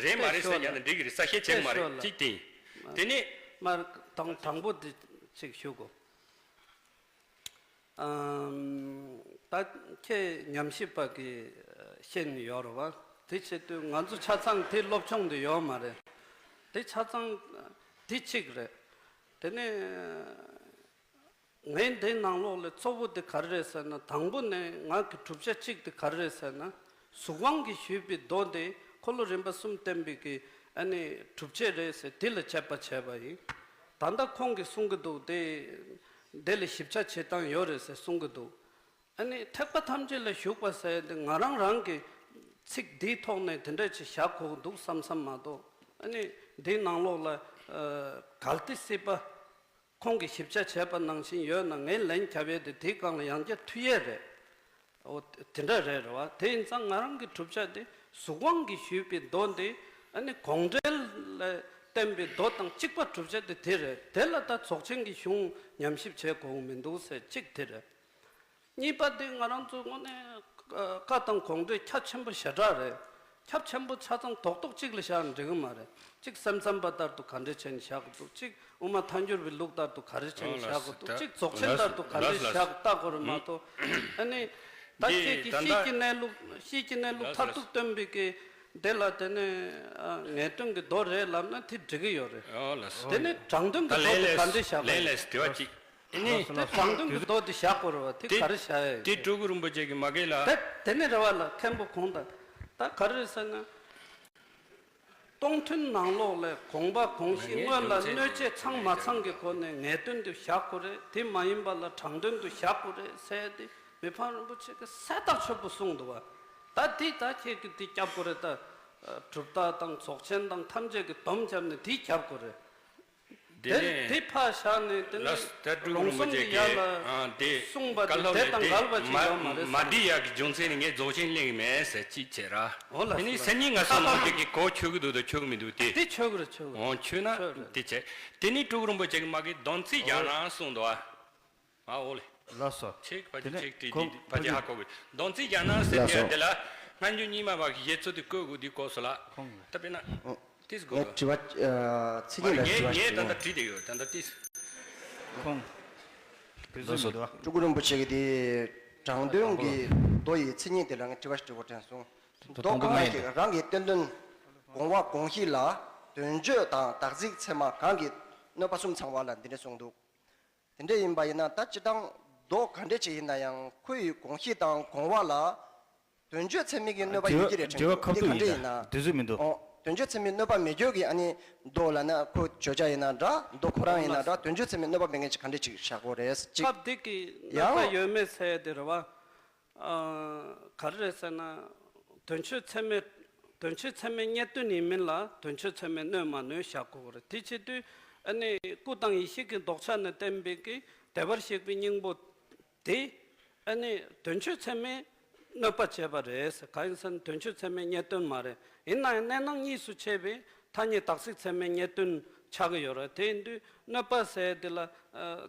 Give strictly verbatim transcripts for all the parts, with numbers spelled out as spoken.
རེད་མ་རེད་ཟེར་ཡང་ན་འགྲིག་གི་རེད། གསལ་བཤད་བྱེད་དགོས་མ་རེད། གཅིག་དེ་ཡིན། དེ་ནས་མར་དང་དང་པོ་དེ་གཅིག་ཞུ་དགོས། ཨམ། ད་ཁྱེད་ཉམས་ཞིབ་པ་གི་ཤེས་ནི་ཡོད་རེད་བ། དེ་བྱེད་དུས་ང་ཚོ་ཆ་ཚང་དེ་སློབ་སྦྱོང་དེ་ཡོད་མ་རེད། དེ་ཆ་ཚང་དེ་གཅིག་རེད། དེ་ནས་ངས་འདི་ནང་ལོགས་ལ་གཙོ་བོ་དེ་ག་རེ་རེད་ཟེར་ན། དང་པོ་ནས་ང་གི་གྲུབ་ཆ་གཅིག་དེ་ག་རེ་རེད་ཟེར་ན། གཟུགས་དབང་གིས་ཞུས་པའི་མདོ་དེ་འཁོར་ལོ་རིམ་པ་གསུམ་བསྟན་པའི་གི་ཨ་ནི་གྲུབ་ཆ་རེད་ཟེར་དེ་ལ་དཔྱད་པ་བྱས་པ་ཡིན། ད་ལྟ་ཁོང་གིས་གསུང་གི་འདུག་དེ་དེ་ལ་ཞིབ་ཆ་བྱེད་སྟངས་ཡོད་རེད་ཟེར་གསུང་གི་འདུག་ཨ་ནི་ཐེག་པ་ཐམས་ཅད་ལ་ཞུགས་པ་ཟེར་དེ་ང་རང་རང་གི་ཚིག་འདིའི་ཐོག་ནས་དེ་འདྲ་ཅིག་བཞག་དགོས་འདུག་བསམ་བསམ་མ་གཏོགས། ཨ་ནི་འདིའི་ནང་ལོགས་ལ་ཨ་གལ་ཏེ་སྲིད་པ། ཁོང་གིས་ཞིབ་ཆ་བྱས་པ་ནང་བཞིན་ཡོད་ན། ངས་ལན་བརྒྱབ་ཡས་དེ་དེའི་སྒང་ལ་ཡང་བསྐྱར་མཐུད་ཡས་རེད། འོ་དེ་འདྲ་རེད་རེད་བ། དེ་ཡིན་ཙང་ང་རང་གི་གྲུབ་ཆ་དེ་གཟུགས་དབང་གིས་ཞུས་པའི་མདོ་འདི་ཨ་ནི་དགོངས་འགྲེལ་ལ་བསྟན་པའི་མདོ་དང་གཅིག་པ་གྲུབ་ཆ་དེ་དེ་རེད། དེ་ལ་ད་རྫོགས་ཆེན་གྱི་གཞུང་ཉམས་ཞིབ་བྱེད་དགོས་མི་འདུག་ཟེར་གཅིག་དེ་རེད། གཉིས་པ་དེ་ང་རང་ཚོའི་དངོས་གནས་བཀའ་དང་དགོངས་འགྲེལ་ཁྱབ་ཆེན་པོ་ཞེ་དྲག་རེད། ཁྱབ་ཆེན་པོ་ཆ་ཚང་རྡོག་རྡོག་གཅིག་ལ་བཞག་ན་འགྲིག་གི་མ་རེད། གཅིག་སེམས་ཙམ་པ་ལྟར་དུ་ག་འདྲས་བྱས་ནས་བཞག་གི་འདུག་གཅིག་དབུ་མ་ཐལ་འགྱུར་བའི་ལུགས་ལྟར་དུ་ག་རེ་བྱས་ནས་བཞག་གི་འདུག་གཅིག་རྫོགས་ཆེན་ལྟར་དུ་ག་འདྲས་བཞག་ལྟ་དགོས་རེད་མ་གཏོགས། ཨ་ནི་ད་ཁྱེད་ཀྱིས་གཤིས་ཀྱི་གནས་ལུགས་གཤིས་ཀྱི་གནས་ལུགས་མཐར་ཐུག་སྟོན་པའི་གི་དེ་ལ་དེ་ནས་ངེས་དོན་གྱི་མདོ་རེད་ལབ་ན་དེ་འགྲིག་གི་ཡོད་རེད། དེ་ནས་དྲང་དོན་གྱི་མདོ་དེ་ག་འདྲས་བཞག་གི་རེད། ཨེ་ནི། དེ་དྲང་དོན་གྱི་མདོ་དེ་བཞག་དགོས་རེད་བ། དེ་ག་རེ་བཞག་ཡ་ཡོད། དེ་སྤྲུལ་སྐུ་རིན་པོ་ཆེ་གིས་མ་གི་ལ། དེ་དེ་ནས་རེད་བ་ལ་མཁན་པོ་གོང་དང་། ད་ག་རེ་རེད་ཟེར་ན། སྟོང་ཐུན་ནང་ལོགས་ལ་དགོངས་པ་དགོངས་གཞི་སྔོན་ལ་གནོད་བྱེད་ཚང་མ་ཚང་གི་སྒོ་ནས་ངེས་དོན་དུ་བཞག་དགོས་རེད། དེ་མ་ཡིན་པ་ལ་དྲང་དོན་དུ་བཞག་དགོས་རེད་ཟེར་ཏེ་མི་ཕམ་རིན་པོ་ཆེ་གིས་གསལ་ཐག་ཆོད་པོ་གསུངས་འདུག་བ། ད་དེ་ད་ཁྱེད་ཀྱིས་དེ་སྐྱབས་དགོས་རེད་ད། གྲུབ་རྟགས་དང་རྫོགས་ཆེན་དང་ཐམས་ཅད་ཀྱི་སྡོམ་བརྒྱབ་ནས་དེ་སྐྱབས་དགོས་རེད། དེ་ནས་དེ་ཕར་བཞག་ནས་དེ་ནས་ལགས་སོ། ད་སྤྲུལ་སྐུ་རིན་པོ་ཆེ་གིས་ཨ་དེ་གསུངས་པ་དེ་དེ་དང་འགལ་བ་ཅིག་ཡོད་མ་རེད་ཟེར། མ་འགྲིག་ཡག་གི་རྒྱུ་མཚན་ནི་ངས་རྫོགས་ཆེན་གླེང་གི་མེད་ཟེར་གཅིག་བྱས་ར། འོ་ལགས་སོ། དེ་ནས་སེམས་ཉིད་ངན་སོང་ནང་དེ་གི་གོ་ཆོད་གི་འདུག་དང་ཆོད་གི་མི་འདུག་དེ། དེ་ཆོད་གི་རེད་ཆོད་གི་རེད། འོ་ཆོད་ན་ཆོད་རེད། དེ་བྱས། དེ་ནས་སྤྲུལ་སྐུ་རིན་པོ་ཆེ་གིས་མ་གི་སྡོམ་ཚིག་རྒྱག་ན་གསུངས་འདུག་ཨ། ཨ་འོ་ལེ། ལགས་སོ། ཆེ་གི་ཕ་དེ་ཅིག་ནས་ཁོང་ཁོང་ཕ་ཅིག་ཧ་གོ་གི། སྡོམ་ཚིག་རྒྱག་ན་ཟེར་ལགས་དེ་སོ། དེ་ལ་སྔ་འགྱུར་རྙིང་མ་བ་གི་བཞེད་ཚུལ་དེ་བཀོད་དགོས་དེ་བཀོད་སོང་ལ། ཁོང་ད་དཔེར་ན། ཨོ། ཏིས་གོ། ངས་དྲི་བ་ཨ་ཚིག་ངས་ངས་ད་ལྟ་དྲིས་བསྡད་ཡོད་ད་ལྟ་ཏིས། ཁོང་། དུས་ཚོད་མི་འདུག་ཨ། སྤྲུལ་སྐུ་རིན་པོ་ཆེ་གིས་དེ་དྲང་དོན་གྱི་མདོ་ཡི་མཚན་ཉིད་དེ་ལ་ངས་དྲི་བ་ཞིག་དྲི་དགོས་དྲན་སོང་། མདོ་གང་ཡིན་དེ་རང་གི་བསྟན་དོན་དགོངས་པ་དགོངས་གཞི་ལ་དོན་བརྗོད་དང་དག་ཚིག་ཚད་མ་གང་གི་གནོད་པ་གསུམ་ཚང་བ་ལ་འདི་འདྲ་གསུངས་འདུག་དེ་འདྲ་ཡིན་པ་ཡིན་ན་ད་སྤྱིར་བཏང་མདོ་ག་འདྲ་ཅིག་ཡིན་ན་ཡང་ཁོ་ཡི་དགོངས་གཞི་དང་དགོངས་པ་ལ་དོན་བརྗོད་ཚད་མའི་གི་གནོད་པ་ཡོད་ཀྱི་རེད་དྲན་གྱི་འདུག་དེ་ག་འདྲ་ཡིན་ན། དུས་ཚོད་མི་འདུག་ཨོ། དོན་བརྗོད་ཚད་མའི་གནོད་པ་མེད་རྒྱུ་གི་ཨ་ནི་མདོ་ལ་ན་ཁོ་བརྗོད་བྱ་ཡིན་ན་འདྲ་མདོ་ཁོ་རང་ཡིན་ན་འདྲ་དོན་བརྗོད་ཚད་མའི་གནོད་པ་མེད་མཁན་ཅིག་ག་འདྲ་ཅིག་བཞག་དགོས་རེད་ཅིག་སྐབས་དེ་གི་གནོད་པ་ཡོད་མེད་ཟེར་དེ་རེད་བ། ག་རེ་རེད་ཟེར་ན། དོན་བརྗོད་ཚད་མའི་དོན་བརྗོད་ཚད་མའི་རྙེད་དོན་ཡིན་མིན་ལ་དོན་བརྗོད་ཚད་མའི་གནོད་མ་གནོད་བཞག་དགོས་རེད། དེ་བྱེད་དུས་ཨ་ནི་སྐུ་དང་ཡེ་ཤེས་ཀྱི་ལྡོག་ཆ་ནས་བསྟན་པའི་གི་བདེ་བར་གཤེགས་པའི་སྙིང་པོ་དེ་ཨ་ནི་དོན་བརྗོད་ཚད་མའི་གནོད་པ་བྱས་པ་རེད་ཟེར། གང་ཡིན་ཟེར་ན་དོན་བརྗོད་ཚད་མའི་རྙེད་དོན་མ་རེད། ཡིན་ན་ཡང་གནས་སྟངས་གཉིས་སུ་ཕྱེ་བའི་ཐ་སྙད་དག་ཚིག་ཚད་མའི་རྙེད་དོན་ཆགས་ཀྱི་ཡོད་རེད། དེ་ཡིན་དུས་གནོད་པ་ཟེར་དེ་ལ་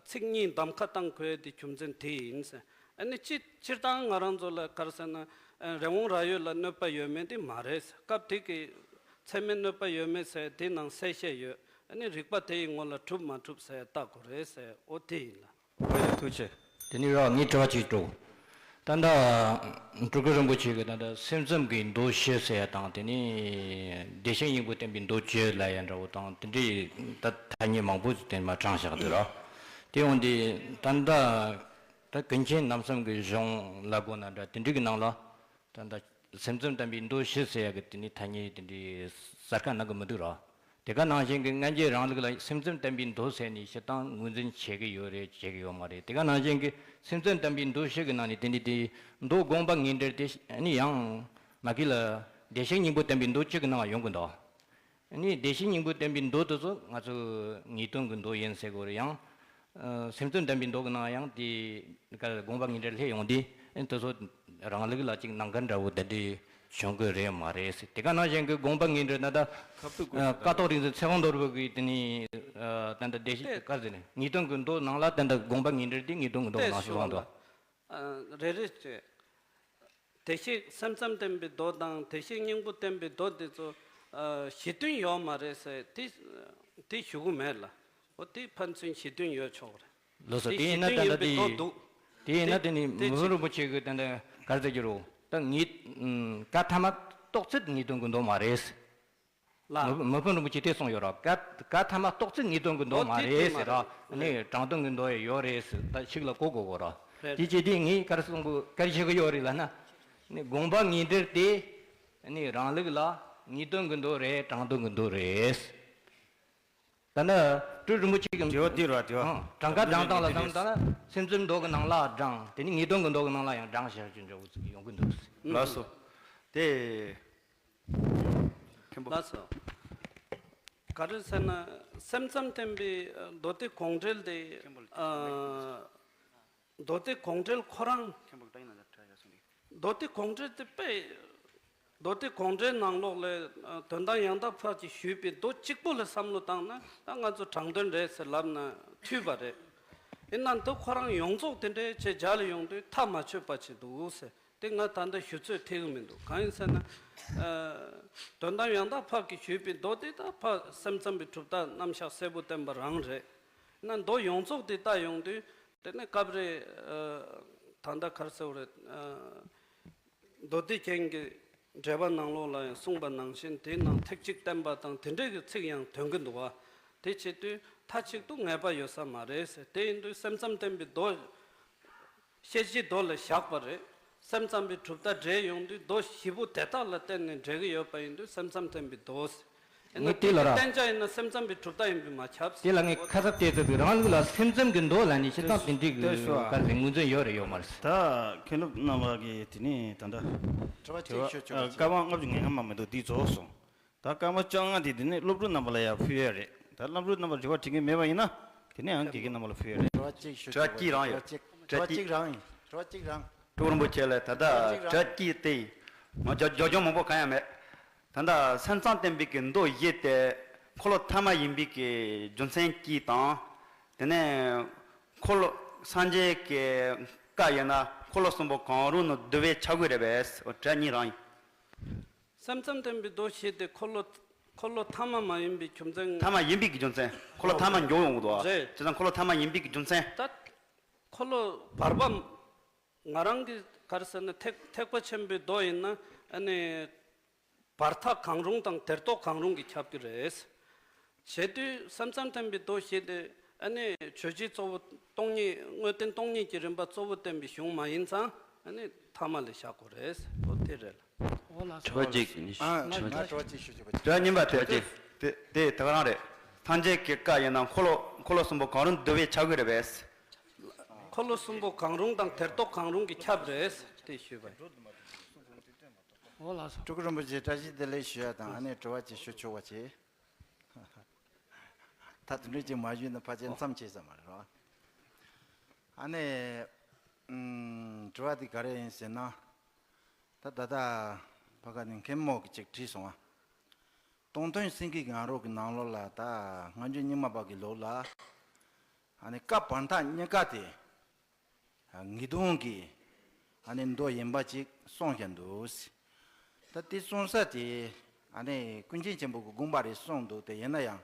ཚིག་གཉིས་གདམ་ཁ་བཏང་དགོས་དེ་རྒྱུ་མཚན་དེ་ཡིན་ཟེར། ཨ་ནི་སྤྱི་སྤྱིར་བཏང་ང་རང་ཚོ་ལ་ག་རེ་ཟེར་ན། རི་བོང་རྭ་ཡོས་ལ་གནོད་པ་ཡོད་མེད་དེ་མ་རེད། སྐབས་དེ་གི་ཚད་མའི་གནོད་པ་ཡོད་མེད་ཟེར་དེ་ནང་གསལ་བཤད་ཡོད། ཨ་ནི་རིགས་པ་དེ་ཡི་ངོ་ལ་གྲུབ་མ་གྲུབ་ཟེར་བལྟ་དགོས་རེད་ཟེར། འོ་དེ་ཡིན་ལ། ཐུགས་རྗེ་ཆེ། དེ་ནི་ར་ངས་དྲི་བ་གཅིག་འགྲོ། ད་ལྟ་སྤྲུལ་སྐུ་རིན་པོ་ཆེ་གིས་ད་ལྟ་སེམས་ཙམ་གྱི་མདོ་བཞི་ཟེར་ཡ་དང་དེ་ནི་བདེ་གཤེགས་སྙིང་པོ་བསྟན་པའི་མདོ་བཅུ་ལབ་ཡ་འདྲ་བོ་དང་དེ་འདྲའི་ད་ཐ་སྙད་མང་པོ་དེ་མ་དྲངས་བཞག་འདུག་ར། དེ་འོན་ཏེ་ད་ལྟ། ད་ཀུན་མཁྱེན་རྣམ་གསུམ་གྱི་གཞུང་ལ་དགོངས་ན་འདྲ་དེ་འདྲའི་གི་ནང་ལ། ད་ལྟ་སེམས་ཙམ་བསྟན་པའི་མདོ་བཞི་ཟེར་ཡ་གི་དེ་ནི་ཐ་སྙད་དེ་འདྲའི་གསལ་ཁ་གནང་གི་མི་འདུག་ར། དེ་ག་ནང་བཞིན་གྱི་སྔ་རྗེས་རང་ལུགས་ལ་སེམས་ཙམ་བསྟན་པའི་མདོ་ཟེར་ནས་སྤྱིར་བཏང་ངོས་འཛིན་བྱེད་ཀྱི་ཡོད་རེད་བྱེད་ཀྱི་ཡོད་མ་རེད། དེ་ག་ནང་བཞིན་གྱི་སེམས་ཙམ་བསྟན་པའི་མདོ་བཞི་གི་ནང་ནས་དེ་འདྲའི་དེ་མདོ་དགོངས་པ་ངེས་འགྲེལ་དེ་ནི་ཡང་མ་གི་ལ་བདེ་གཤེགས་སྙིང་པོ་བསྟན་པའི་མདོ་གཅིག་གི་ནང་ཡོང་གི་འདུག་ནི་བདེ་གཤེགས་སྙིང་པོ་བསྟན་པའི་མདོ་དེ་ཚོ་ང་ཚོ་ངེས་དོན་གྱི་མདོ་ཡིན་ཟེར་དགོས་རེད། ཡང་། ཨ། སེམས་ཙམ་བསྟན་པའི་མདོ་གི་ནང་ཡང་དེ་ག་དགོངས་པ་ངེས་འགྲེལ་སླེབས་ཡོང་དུས་དེ་ཚོ་རང་ལུགས་ལ་ཅིག་ནང་འགལ་འདྲ་བོ་དེ་འདྲའི་བྱུང་གི་རེད་མ་རེད་ཟེར། དེ་ག་ནང་བཞིན་གྱི་དགོངས་པ་ངེས་འགྲེལ་ན་ད་ཁ་ཐུག་དགོས་ཨ། ཀཿཐོག་རིག་འཛིན་ཚེ་དབང་རྡོ་རྗེ་གིས་དེ་ནི་ཨ། ད་ལྟ་བདེ་གཤེགས་ག་ཟེར་ནས་ངེས་དོན་གྱི་མདོ་ནང་ལ་ད་ལྟ་དགོངས་པ་ངེས་འགྲེལ་དེ་ངེས་དོན་གྱི་མདོ་ནང་ཞུགས་སོང་དོ། ཨ། རེ་རེ་བྱས། བདེ་གཤེགས་སེམས་ཙམ་བསྟན་པའི་མདོ་དང་བདེ་གཤེགས་སྙིང་པོ་བསྟན་པའི་མདོ་འདི་ཚོ་ ཨ་ཞི་མཐུན་ཡོད་མ་རེད་ཟེར་དེ་དེ་ཞུ་གི་མེད་ལ། འོ་དེ་ཕན་ཚུན་ཞི་མཐུན་ཡོད་ཆོག་རེད། ལགས་སོ། དེ་དེ་ཡིན་ན་ཞི་མཐུན་ད་ལྟ་ཡོད་པའི་དེ་ཐོག་འདུག་དེ་ཡིན་ན་དེ་དེ་ནི་དེ་མི་ཕམ་ཅིག་རིན་པོ་ཆེ་གིས་ད་ལྟ་ག་རེ་ཟེར་གྱི་རེད། ད་ངས་ཨུམ་བཀའ་ཐ་མ་རྟོགས་ཚད་ངེས་དོན་གྱི་མདོ་མ་རེད། ལ། མི་མི་ཕམ་རིན་པོ་ཆེས་དེ་གསུངས་ཡོད་ར། བཀའ་བཀའ་ཐ་མ་རྟོགས་ཚད་ངེས་དོན་གྱི་མདོ་འོ་མ་དེ་རེད་དེ་ཟེར་མ་ར། རེད། ནི་དྲང་དོན་གྱི་མདོ་ཡང་ཡོད་རེད་ཟེར། ད་ཞིག་ལ་གོ་དགོས་གོ་ར། རེད། དེ་བྱས་དུས་ངས་ག་རེ་གསུང་གི་ག་རེ་བཤད་གི་ཡོད་རེད་ལབ་ན། ནི་དགོངས་པ་ངེས་འགྲེལ་དེ་ནི་རང་ལུགས་ལ་ངེས་དོན་གྱི་མདོ་རེད། དྲང་དོན་གྱི་མདོ་རེད། ད་ནི་སྤྲུལ་རིན་པོ་ཆེ་གི་དྲི་བ་འདི་ར་དྲི་བ། ཨང་། གྲངས་ཀ་སྦྱང་སྟངས་ལ་བསམ་ད་ན་སེམས་ཙམ་མདོ་གི་ནང་ལ་སྦྱང་། དེ་ནི་ངེས་དོན་གྱི་མདོ་གི་ནང་ལ་ཡང་སྦྱང་བྱ་རྒྱུ་འདྲ་བོ་ཟིག་ཡོང་གི་འདུག་ལགས་སོ། དེ། མཁན་པོ། ལགས་སོ། ག་རེ་ཟེར་ན། སེམས་ཙམ་བསྟན་པའི་མདོ་སྡེ་དགོངས་འགྲེལ་དེ། མཁན་པོ་ལ། ཨ། མདོ་སྡེ་དགོངས་འགྲེལ་ཁོ་རང་། མཁན་པོ་ལ་ཡིན་ན་ད་ཡ་སོང་ནི། མདོ་སྡེ་དགོངས་འགྲེལ་དེ་དཔེ། མདོ་སྡེ་དགོངས་འགྲེལ་ནང་ལོགས་ལ་ཨ་དོན་དམ་ཡང་དག་ཕར་གྱིས་ཞུས་པའི་མདོ་གཅིག་པོ་ལ་བསམ་བློ་བཏང་ན། ད་ང་ཚོ་དྲང་དོན་རེད་ཟེར་ལབ་ན་འཐུས་པ་རེད། ཡིན་ན་མདོ་ཁོ་རང་ཡོངས་རྫོགས་དེ་འདྲའི་ཆེད་སྦྱར་ལ་ཡོང་དུས་མཐའ་མ་ཆོད་པ་ཅིག་འདུག་ཟེར། དེ་ང་ད་ལྟ་ཞུ་ཚོད་ཐིག་གི་མི་འདུག་གང་ཡིན་ཟེར་ན། ཨ་དོན་དམ་ཡང་དག་ཕར་གྱིས་ཞུས་པའི་མདོ་དེ་ད་ཕར་སེམས་ཙམ་པའི་གྲུབ་མཐའ་རྣམ་གཞག་གསལ་པོ་བསྟན་པ་རང་རེད། ཡིན་ན་མདོ་ཡོངས་རྫོགས་དེ་ལྟ་ཡོང་དུས། དེ་ནས་སྐབས་རེ་ཨ་ད་ལྟ་ག་རེ་ཟེར་བ་རེད། ཨ་མདོ་སྡེ་རྒྱན་གྱི་འགྲེལ་པ་ནང་ལོགས་ལ་ཡང་གསུངས་པ་ནང་བཞིན། དེའི་ནང་ཐེག་གཅིག་བསྟན་པ་དང་དེ་འདྲའི་གི་ཚིག་ཡང་ཐོན་གྱི་འདུག་བ། དེ་བྱེད་དུས་མཐའ་གཅིག་ཏུ་ངེས་པ་ཡོད་ས་མ་རེད་ཟེར། དེ་ཡིན་དུས་སེམས་ཙམ་བསྟན་པའི་མདོ། ཤེར་ཕྱིན་མདོ་ལ་བཞག་པ་རེད། སེམས་ཙམ་པའི་གྲུབ་མཐའ་འགྲེལ་ཡོང་དུས་མདོ་བཞི་པོ་དེ་དག་ལ་བརྟེན་ནས་འགྲེལ་གྱི་ཡོད་པ་ཡིན་དུས་སེམས་ཙམ་བསྟན་པའི་མདོ་ཟེར། ཡིན་ན་ངས་དེ་ལ་ར། བསྟན་བྱ་ཡིན་ན་སེམས་ཙམ་པའི་གྲུབ་མཐའ་ཡིན་པས་མ་ཁྱབ་ཟེར། དེ་ལ་ངས་ཁ་གསབ་བྱས་ཚར་དུས་རང་ལུགས་ལ་སེམས་ཙམ་གྱི་མདོ་ལབ་ནས་སྤྱིར་བཏང་དེ་འདྲའི་གི་ལྟོས་ཤོག་ཨ། ག་རེ་ཟེར་ངོས་འཛིན་ཡོད་རེད་ཡོད་མ་རེད་ཟེར། ད་མཁན་སློབ་རྣམ་པ་གིས་དེ་ནས་ད་ལྟ་དྲི་བ་ཅིག་ཞུ་ཆོག་པ་ཅིག་སྐར་མ་ལྔ་བཅུ་ང་ལྔ་མ་མི་འདུག་འདི་རྫོགས་སོང་། ད་སྐར་མ་བཅོ་ལྔ་དེ་དེ་ནས་སློབ་ཕྲུག་རྣམ་པ་ལ་ཡང་ཕུལ་ཡོད་རེད། ད་སློབ་ཕྲུག་རྣམ་པ་དྲི་བ་དྲི་མཁན་མེད་པ་ཡིན་ན། དེ་ནས་ཡང་དགེ་རྒན་རྣམ་པ་ལ་ཕུལ་ཡོད་རེད། དྲི་བ་གཅིག་ཞུ་དྲི་བ་ཆོག་གཅིག་རང་ཡིན། དྲི་བ་གཅིག་རང་ཡིན། དྲི་བ་གཅིག་རང་། སྤྲུལ་སྐུ་རིན་པོ་ཆེ་ལ་ད་ལྟ་དྲི་བ་གཅིག་རང་། དྲི་བ་གཅིག་དེ་ཡིན། ང་ཇོ་ཇོ་ཇོ་མང་པོ་གང་ཡང་མེད། ད་ལྟ་སེམས་ཙམ་བསྟན་པའི་གི་མདོ་བཞི་དེ་འཁོར་ལོ་ཐ་མ་ཡིན་པའི་གི་རྒྱུ་མཚན་གཅིག་དང་། དེ་ནས་འཁོར་ལོ་སངས་རྒྱས་ཀྱི་བཀའ་ཡིན་ན་འཁོར་ལོ་གསུམ་པོ་གང་རུང་ནི་བསྡུ་བའི་ཆ་བགོས་རེད་པས། དྲི་བ་གཉིས་རང་ཡིན། སེམས་ཙམ་བསྟན་པའི་མདོ་བཞི་དེ་འཁོར་ལོ་འཁོར་ལོ་ཐ་མ་མ་ཡིན་པའི་རྒྱུ་མཚན། ཐ་མ་ཡིན་པའི་གི་རྒྱུ་མཚན། འཁོར་ལོ་ཐ་མ་འཇོག་ཡོང་གི་འདུག་ཨ། རེད། བྱས་ཙང་འཁོར་ལོ་ཐ་མ་ཡིན་པའི་གི་རྒྱུ་མཚན། ད་འཁོར་ལོ་བར་པ། ང་རང་གི་ག་རེ་ཟེར་ན་ཐེག་ཐེག་པ་ཆེན་པོའི་མདོ་ཡིན་ན་ཨ་ནི་བར་ཐག་གང་རུང་དང་དེར་ཐོག་གང་རུང་གིས་ཁྱབ་ཀྱི་རེད། བྱེད་དུས་སེམས་ཙམ་བསྟན་པའི་མདོ་བཞི་དེ་ཨ་ནི་ཆོས་བརྒྱད་གཙོ་བོ་སྟོང་ཉིད། དངོས་བསྟན་སྟོང་ཉིད་ཀྱི་རིམ་པ་གཙོ་བོ་བསྟན་པའི་གཞུང་མ་ཡིན་ཙང་ཨ་ནི་ཐ་མ་ལ་བཞག་དགོས་རེད། འོ་དེ་རེད་ལ། འོ་ལགས་སོ། དྲི་བ་གཅིག་ཨ་ང་དྲི་བ་གཅིག་ཞུ་ཆོག་པ་ཅིག་དྲི་བ་གཉིས་པ་དེ་དྲི་བ་གཅིག་དེ་དེ་ད་ག་རང་རེད། སངས་རྒྱས་ཀྱི་བཀའ་ཡིན་ན་འཁོར་ལོ་འཁོར་ལོ་གསུམ་པོ་གང་རུང་བསྡུ་བའི་ཆ་བགོས་རེད་པས། འཁོར་ལོ་གསུམ་པོ་གང་རུང་དང་དེར་ཐོག་གང་རུང་གིས་ཁྱབ་རེད་དེ་ཞུས་པ་ཡིན། འོ་ལགས་སོ། སྤྲུལ་སྐུ་རིན་པོ་ཆེ་བཀྲ་ཤིས་བདེ་ལེགས་ཞུ་ཡ་དང་ཨ་ནེ་དྲི་བ་ཅིག་ཞུ་ཆོག་པ་བྱེད། ད་དེ་འདྲ་ཅིག་མ་ཞུས་ན་ཕལ་ཆེར་མཚམས་ཆད་ས་མ་རེད་རོ། ཨ་ནེ། ཨུམ། དྲི་བ་འདི་ག་རེ་ཡིན་ཟེར་ན། ད་ད་ལྟ་ཕ་ག་ནས་མཁན་མོ་གིས་ཅིག་དྲིས་སོང་ཨ། སྟོང་ཐུན་སེང་གེའི་ང་རོ་གི་ནང་ལོགས་ལ་ད་སྔ་འགྱུར་རྙིང་མ་པ་གི་ལུགས་ལ། ཨ་ནི་བཀའ་བར་ཐག་གཉིས་ཀ་དེ་ངེས་དོན་གྱི་ཨ་ནི་མདོ་ཡིན་པ་ཅིག་གསུངས་བཞག་འདུག་ད་དེ་གསུངས་ས་དེ་ཨ་ནི་ཀུན་མཁྱེན་ཆེན་པོ་གི་དགོངས་པ་རེད་གསུངས་འདུག་དེ་ཡིན་ན་ཡང་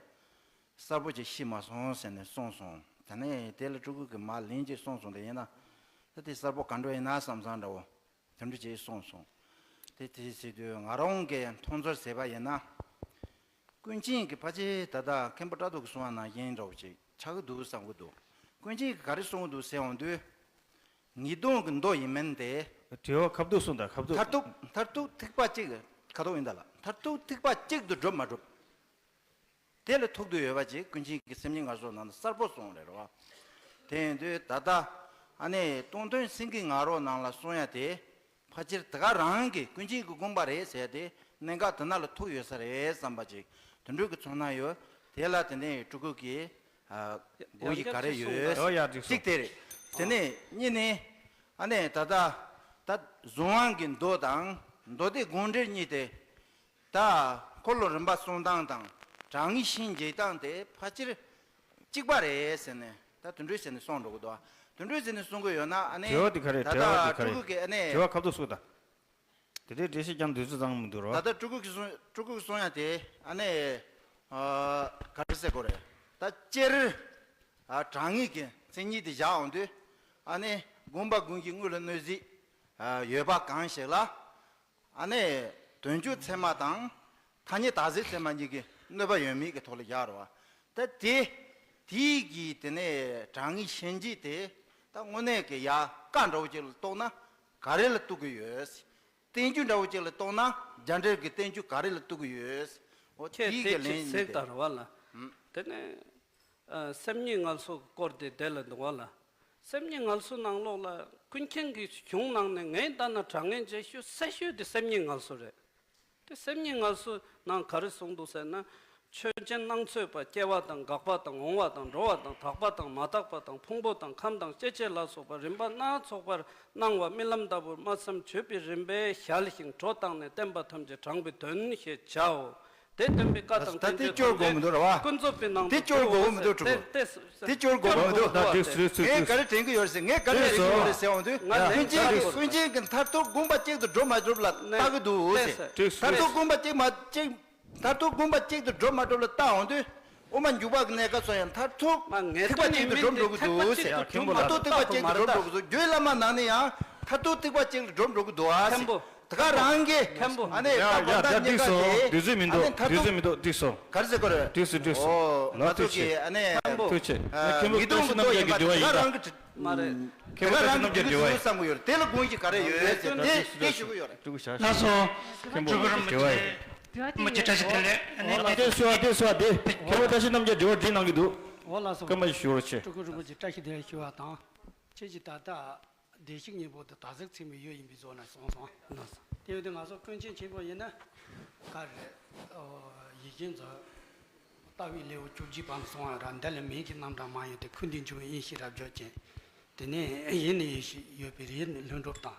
གསལ་པོ་ཅིག་ཤེས་མ་སོང་ཟེར་ནས་གསུངས་སོང་། ད་ནི་དེ་ལ་སྤྲུལ་སྐུ་གིས་མར་ལན་ཅིག་གསུངས་སོང་། དེ་ཡིན་ན་ད་དེ་གསལ་པོ་ག་འདྲ་ཡིན་ན་བསམ་བསམ་འདྲ་བོ། དེ་འདྲ་ཅིག་གསུངས་སོང་། དེ་དེ་ཟེར་དུས་ང་རང་གི་མཐོང་ཚོར་ཟེར་བ་ཡིན་ན། ཀུན་མཁྱེན་གྱིས་ཕལ་ཆེར་ད་ལྟ་མཁན་པོ་བཀྲ་ཐོག་གིས་གསུངས་པ་ནང་བཞིན་འདྲ་བོ་ཅིག་ཆགས་ཀྱི་འདུག་བསམ་གྱི་འདུག་ཀུན་མཁྱེན་གྱིས་ག་རེ་གསུངས་ཀྱི་འདུག་ཟེར་འོང་དུས། ངེས་དོན་གྱི་མདོ་ཡིན་མིན་དེ། དྲི་བ་ཁ་ཐུག་གསུངས་དང་ཁ་ཐུག་མཐར་ཐུག་མཐར་ཐུག་ཐིགས་པ་གཅིག་ཁ་ཐུག་ཡིན་ད་ལ་མཐར་ཐུག་ཐིགས་པ་གཅིག་ཏུ་གྲུབ་མ་གྲུབ། དེ་ལ་ཐུག་འདོད་ཡོད་པ་ཅིག་ཀུན་མཁྱེན་གྱི་སེམས་ཉིད་ངལ་གསོའི་ནང་དུ་གསལ་པོ་གསུངས་རེད་རོ། དེ་ཡིན་དུས་ད་ལྟ་ཨ་ནི་སྟོང་ཐུན་སེང་གེའི་ང་རོ་ནང་ལ་གསུངས་ཡ་དེ་ཕལ་ཆེར་དེ་ག་རང་གི་ཀུན་མཁྱེན་གྱི་དགོངས་པ་རེད་ཟེར་ཏེ་གནད་འགག་དེ་ན་ལ་ཐུག་ཡོད་ས་རེད་བསམ་པ་ཅིག་དེ་འདྲ་གི་ཚོར་སྣང་ཡོད། དེ་ལ་དེ་ནས་སྤྲུལ་སྐུ་གིས་དགོངས་གཞི་ག་རེ་ཡོད། ཡོ་ཡ་ཅིག་གཅིག་དེ་རེད། དེ་ནས་གཉིས་ནི་ཨ་ནི་ད་ལྟ་ད་གཟུངས་དབང་གི་མདོ་དང་མདོ་སྡེ་དགོངས་འགྲེལ་གཉིས་དེ། ད་འཁོར་ལོ་རིམ་པ་གསུང་སྟངས་དང་དྲང་ངེས་ཤིང་འབྱེད་སྟངས་དེ་ཕལ་ཆེར་གཅིག་པ་རེད་ཟེར་ནས་ད་དེ་འདྲ་ཟེར་ནས་གསུངས་འགྲོ་གི་འདུག་དེ་འདྲ་ཟེར་ནས་གསུང་གི་ཡོད་ན་ཨ་ནི་དྲི་བ་འདི་ག་རེད། ད་དྲི་བ་ལྟ་འདི་ག་སྤྲུལ་རེད། སྐུ་གི་ཨ་ནི་དྲི་བ་ཁ་ཐུག་གསུངས་དང་། དེ་འདྲའི་འགྲེལ་བཤད་ཀྱང་དུས་ཚོད་ཚང་མི་འདུག་རོ། ད་ལྟ་སྤྲུལ་སྐུ་གི་གསུང་སྤྲུལ་སྐུ་གི་གསུང་ཡ་དེ་ཨ་ནི་ཨ་ག་རེ་ཟེར་དགོས་རེད། ད་སྤྱིར་ཨ་དྲང་ངེས་ཀྱི་མཚན་ཉིད་དེ་བཞག་འོང་དུས་ཨ་ནི་དགོངས་པ་དགོངས་ཀྱི་དངོས་ལ་གནོད་གཞི་ཨ་ཡོད་པ་གང་ཞིག་ལ། ཨ་ནི་དོན་བཅུ་ཚད་མ་དང་ཐ་སྙད་བདག་འཛིན་ཚད་མ་གཉིས་ཀྱི་གནོད་པ་ཡོད་མེད་ཀྱི་ཐོག་ལ་བཞག་རོགས། ད་དེ་དེའི་གི་དེ་ནས་དྲང་ངེས་ཤན་འབྱེད་དེ་ད་དངོས་གནས་ཀྱི་ཡ་བཀའ་འདྲ་བོ་ཅིག་ལ་གཏོགས་ན་ག་རེ་ལ་གཏུག་གི་ཡོད། བསྟན་བཅོས་འདྲ་བོ་ཅིག་ལ་གཏོགས་ན་རྒྱ་འགྲེལ་གྱི་བསྟན་བཅོས་ག་རེ་ལ་གཏུག་གི་ཡོད། འོ་ཁྱེད་དེའི་དེ་གི་ལན་ཅིག་ཡིན་གཟིགས་ཏེ། དང་རེད་བ་ལ། ཨུམ། དེ་ནས་ཨ་སེམས་ཉིད་ངལ་གསོ་སྐོར་དེ་དེ་ལ་འདུག་བ་ལ། སེམས་ཉིད་ངལ་གསོའི་ནང་ལོགས་ལ་ཀུན་མཁྱེན་གྱི་གཞུང་ནང་ནས་ངས་ལྟ་ན་དྲང་ངེས་འབྱེད་ཤོས་གསལ་ཤོས་དེ་སེམས་ཉིད་ངལ་གསོ་རེད། དེ་སེམས་ཉིད་ངལ་གསོའི་ནང་ག་རེ་གསུངས་འདུག་ཟེར་ན། ཆོས་ཅན་སྣང་ཚོད་པ་སྐྱེ་བ་དང་འགག་པ་དང་འོང་བ་དང་འགྲོ་བ་དང་དག་པ་དང་མ་དག་པ་དང་ཕུང་པོ་དང་ཁམས་དང་སྐྱེ་མཆེད་ལ་སོགས་པ་རིམ་པ་སྣ་ཚོགས་པར་སྣང་བ་རྨི་ལམ་ལྟ་བུར་སྨྲ་བསམ་བརྗོད་པའི་རིམ་པས་གཞལ་ཞིང་སྒྲོ་བཏགས་ནས་བསྟན་པ་ཐམས་ཅད་དྲངས་པའི་དོན་ཞེས་བྱའོ། དེ་སྟོན་པའི་བཀའ་དང་ད་དེ་བསྟན་བཅོས་དགོས་མི་འདུག་ར་བ། ཀུན་རྫོབ་པའི་ནང་དུ་དེ་བཅོས་དགོས་མི་འདུག་དེ་ཕྲུ་གུ། དེ་དེ་བཅོས་དགོས་མི་འདུག་ད་འགྲིག་སོང་། ངས་ག་རེ་དྲན་གྱི་ཡོད་ཟེར། ངས་ག་རེ་དྲན་གྱི་ཡོད་རེད་ཟེར་འོང་དུས། ང་ལན་ཀུན་མཁྱེན་གྱིས་ཀུན་མཁྱེན་གྱིས་མཐར་ཐུག་དགོངས་པ་གཅིག་ཏུ་འགྲོ་མ་གྲུབ་ལ་ལྟ་གི་འདུག་ཟེར། འགྲིག་སོང་། མཐར་ཐུག་དགོངས་པ་གཅིག་མ་གཅིག་མཐར་ཐུག་དགོངས་པ་གཅིག་ཏུ་འགྲོ་མ་གྲུབ་ལ་ལྟ་འོང་དུས། དབུ་མ་འཇུག་པ་གི་གནས་སྐབས་སུ་ཡང་མཐར་ཐུག་ཐེག་པ་གཅིག་ཏུ་འགྲོ་འགྲོ་གི་འདུག་ཟེར། མཐར་ཐུག་ཐེག་པ་གཅིག་ཏུ་འགྲོ་འགྲོ་གི་འདུག་རྒྱུད་བླ་མ་ནང་ནས་ཡང་མཐར་ཐུག་ཐེག་པ་གཅིག་ཏུ་འགྲོ་འགྲོ་གི་འདུག་ཨ་ཟེར། ད་ག་རང་གི་ཨ་ནི་ཡ་ཡ་ད་འགྲིག་སོང་། དུས་ཚོད་མི་འདུག་ཨ་ནི་མཐར་དུས་ཚོད་མི་འདུག་འགྲིག་སོང་། ག་རེ་ཟེར་དགོས་རེད། འགྲིག་སོང་འགྲིག་སོང་། ཨོ་ང་ཚོ་གི་ཨ་ནི་ཐུགས་ཆེ། ཁྱེད་མོ་ཉེས་རྡུང་ལྟོས་ཤི་རྣམ་རྒྱལ་གྱི་འདྲི་བ་ཡིན་ད། ད་རང་གི་མ་རེད། ཁྱེད་མོ་ཉེས་རྡུང་ལྟོས་ཤི་རྣམ་རྒྱལ་འདྲི་བ་ཡིན། བསམ་གི་ཡོད་རེད། དེ་ལ་དགོངས་གཞི་ག་རེ་ཡོད་ཟེར་དེ་དེ་ཞུ་གི་ཡོད་རེད། ཐུགས་ཆེ། ལགས་སོ། ཁྱེད་མོ་ཉེས་རྡུང་ལྟོས་ཤི་འདྲི་བ་ཡིན། མ་ཅི་བཀྲ་ཤིས་བདེ་ལེགས། ཨ་ནི་ཨ་དེ་སུ་ཨ་དེ་སུ་ཨ་དེ་ཁྱེད་མོ་ཉེས་རྡུང་ལྟོས་ཤི་རྣམ་རྒྱལ་འདྲི་བ་འདྲི་གནང་གི་འདུག་ཨོ་ལགས་སོ། སྐར་མ་ཞིག་ཞུ་རོགས་བྱེད། སྤྲུལ་སྐུ་རིན་པོ་ཆེ་བཀྲ་ཤིས་བདེ་ལེགས་ཞུ་བ་དང་། ཁྱེད་ཀྱིས་ད་ལྟ་བདེ་གཤེགས་སྙིང་པོ་དེ་དག་ཚིག་ཚད་མའི་ཡུལ་ཡིན་པའི་བཟོ་ནས་གསུངས་སོང་། ལགས་སོ། དེ་ཡོད་དུས་ང་ཚོ་ཀུན་མཁྱེན་ཆེན་པོ་ཡིན་ན་ག་རེ། ཨོ་ཡིད་བཞིན་རྫོགས། ལྟ་བའི་ལེའུ་བཅུ་གཅིག་པའམ་གསུང་བ་ར་འདི་ལ་མིང་གི་རྣམ་གྲངས་མ་ཡིན་ཏེ། ཁུ་འདི་འབྱུང་བའི་དབྱིངས་ཤེས་རབ་བརྗོད་ཅན། དེ་ནས་ཡེ་ནས་ཡེ་ཤེས་ཡོད་པའི་ཡེ་ནས་ལྷུན་གྲུབ་དང་།